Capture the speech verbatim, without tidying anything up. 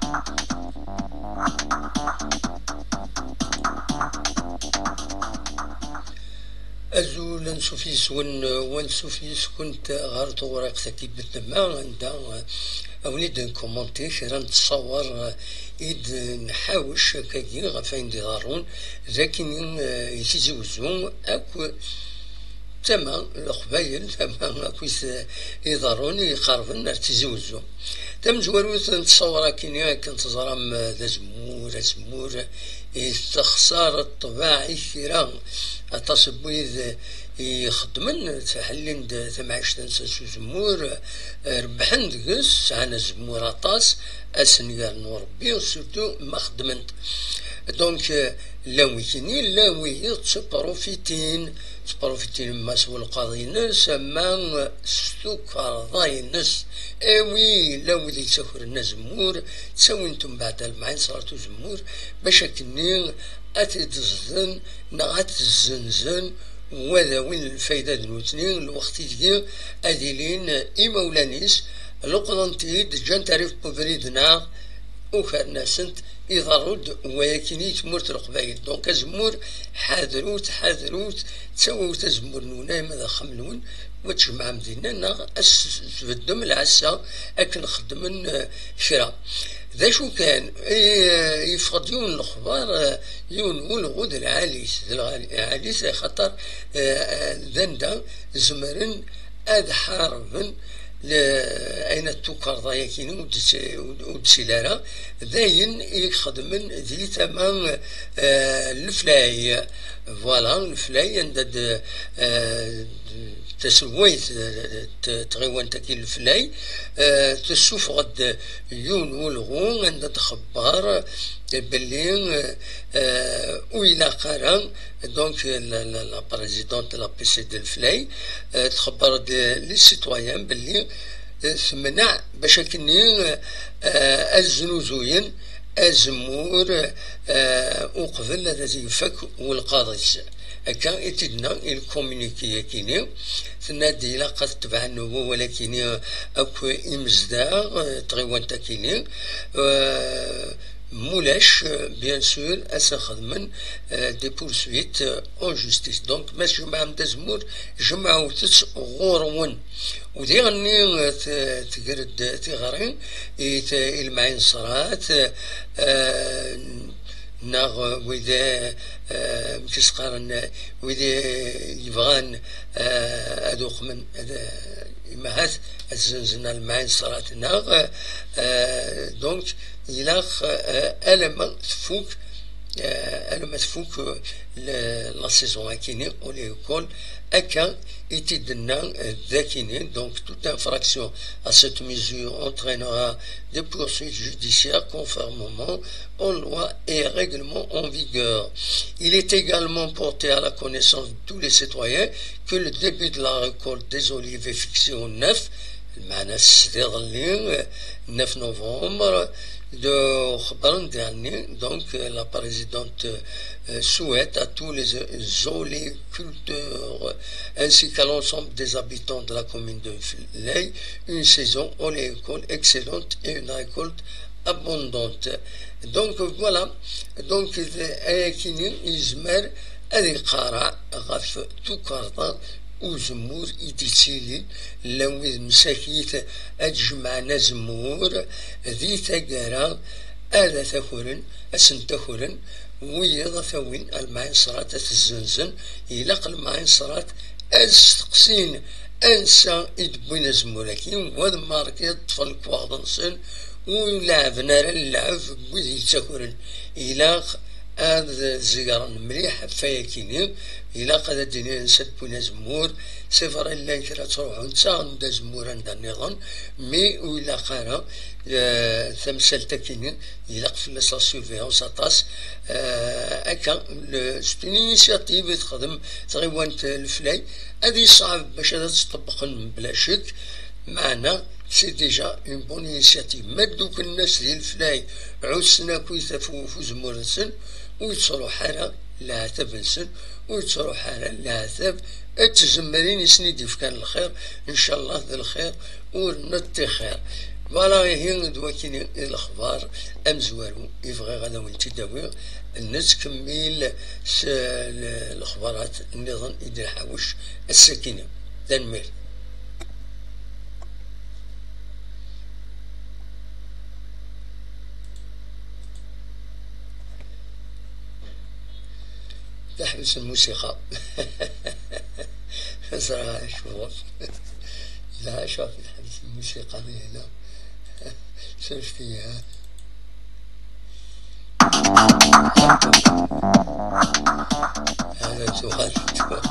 Azul, ansuf yes-wen, wansuf yes-kent ɣer tewriqt-agi n ddemma, anda, eh, awen-id-nkumanti kra n ttṣawer, eh, i d-nḥawec akkagi ɣef ayen d-iḍerrun d akken, eh, i Tizi Wezzu akk tama n Leqbayel, tama akk i s-, iḍerrun i iqerben ar Tizi Wezzu. Tamezwarut n ttṣawer-akini, akken teẓram, d azemmur, azemmur, i texṣar ṭṭbaɛ i kra. Aṭas n wid ixeddmen, ttḥellin-d tamɛict-nsen s uzemmur, rebbḥen deg-s, sɛan azemmur aṭas, ad sen-yernu Rebbi, surtout ma xeddmen-t. Donc, llan wikini, llan wid ttprofitin, ttprofitin ma s welqaḍ-ines, ma s tukerḍa-ines. Awi, llan wid yettakren azemmur, ttawin-t mbeɛd lemɛin ṣṣrat uzemmur, bac akkenni ad t-id-ẓden neɣ ad t-zzenzen, u ad awin lfayda d nutni, lweqt ideg ad ilin imawlan-is, leqḍen-t-id, ǧǧan-t rrif n ubrid neɣ ukren-asent, iḍerru-d wayakini i tmurt n Leqbayel. Donc azemmur, ḥadrut, ḥadrut, ttawit azemmur-nwen arma d axxam-nwen, wa tjemɛem dinna neɣ ad s-tbeddem lɛassa akken xeddmen, eh, kra. D acu kan, eh, yeffeɣ-d yiwen n lexbar, eh, yiwen n ulɣu d lɛali-s, d lɛali-s, axaṭer, eh, eh, d anda zemren ad ḥarben le-, ayen at tukerḍa-yakini ur d-, ur d-, ur d-ttili ara, d ayen i xedmen di tama, eh, n leflay. Voilà, leflay anda d-, eh, d-, taselwayt, eh, t-, tɣiwant-agi n leflay, eh, tessufeɣ-d yiwen n ulɣu anda d-xebber belli, eh, ur ilaq ara, donc, la, la, la présidente de la P C de leflay, eh, txebber-d les citoyens belli, eh, temneɛ bac akkenni, eh, ad znuzuyen azemmur, eh, uqbel ad as-ifak welqaḍ-is. Akka i t-id-tenna i lkominiki-yakini, tenna-d ilaq ad tebɛen wawal-akini akk imezdaɣ, eh, tɣiwant-akini, eh, mulac, eh, bien sûr, ad sen-xedmen, eh, des poursuites, eh, en justice. Donc, ma tjemɛem-d azemmur, jemɛewt-tt ɣur-wen. U diɣenni, eh, t-, tger-d tiɣri i t-, i lemɛin ṣṣrat, eh, neɣ wid, eh, amek i s-qqaren, wid yebɣan, eh, ad uqmen, ad, imahat ad zzenzen almaɛin ṣṣrat-nneɣ, eh, donc, ilaq, eh, alamma tfuk, eh, alamma tfuk, eh, le-, la saison akini, u l'école, akka i t-id-tenna, eh, dakini, donc toute infraction à cette mesure entraînera des poursuites judiciaires conformément aux lois et règlements en vigueur. Il est également porté à la connaissance de tous les citoyens que le début de la récolte des olives est fixé au neuf, lmeɛna sdiḍelli, neuf novembre, de xebbren-d, donc, la présidente, euh, souhaite à tous les oliviculteurs ainsi qu'à l'ensemble des habitants de la commune de Flay une saison oléicole excellente et une récolte abondante. Donc voilà, donc ayakini yezmer ad iqara ɣef tukerḍa uzemmur i d-ittilin, llan wid msakit ad jemɛen azemmur di taggara, ad t-akren, ad sen-t-akren, wiyaḍ ad t-awin, almaɛin ṣṣrat ad t-zzenzen, ilaq almaɛin ṣṣrat ad steqsin ansa i d-wwin azemmur-agi, wa d marki ad ṭṭfen lekwaɣeḍ-nsen, ur leɛben ara lleɛb n wid yettakren. Ilaq ad zegren mliḥ ɣef wayakini, ilaq ad d-inin ansa d-wwin azemmur, c'est vrai llan kra ttruḥun ttaɣen-d azemmur anda nniḍen, mais ur ilaq ara, eh, tamsalt-akini, ilaq fell-as la surveillance aṭas. Eh, akka, le-, c'est une initiative i texdem tɣiwant Leflay, ad yeṣɛeb bac ad tt-ṭebbqen mebla ccek, meɛna c'est déjà une bonne initiative. Ma dduklen-as di Leflay, ɛussen akkit ɣef u-, ɣef uzemmur-nsen, ur yettruḥ ara leɛtab-nsen, ur yettruḥ ara leɛtab d tzemrin i sen-id-yefkan lxir, ncallah d lxir ur neṭṭixir. Voilà, ihi d wakini i lexbar amezwaru i bɣiɣ ad awen-tt-id-awiɣ. Nettkemmil s l-, lexbarat nniḍen i d-nḥawec ass-akini. Tanemmirt. Teḥbes lmusiqa. Ẓriɣ acu. Lɛaca teḥbes lmusiqa di hna. Surfet-iyi, ha. Hada tuɣal, tuɣal.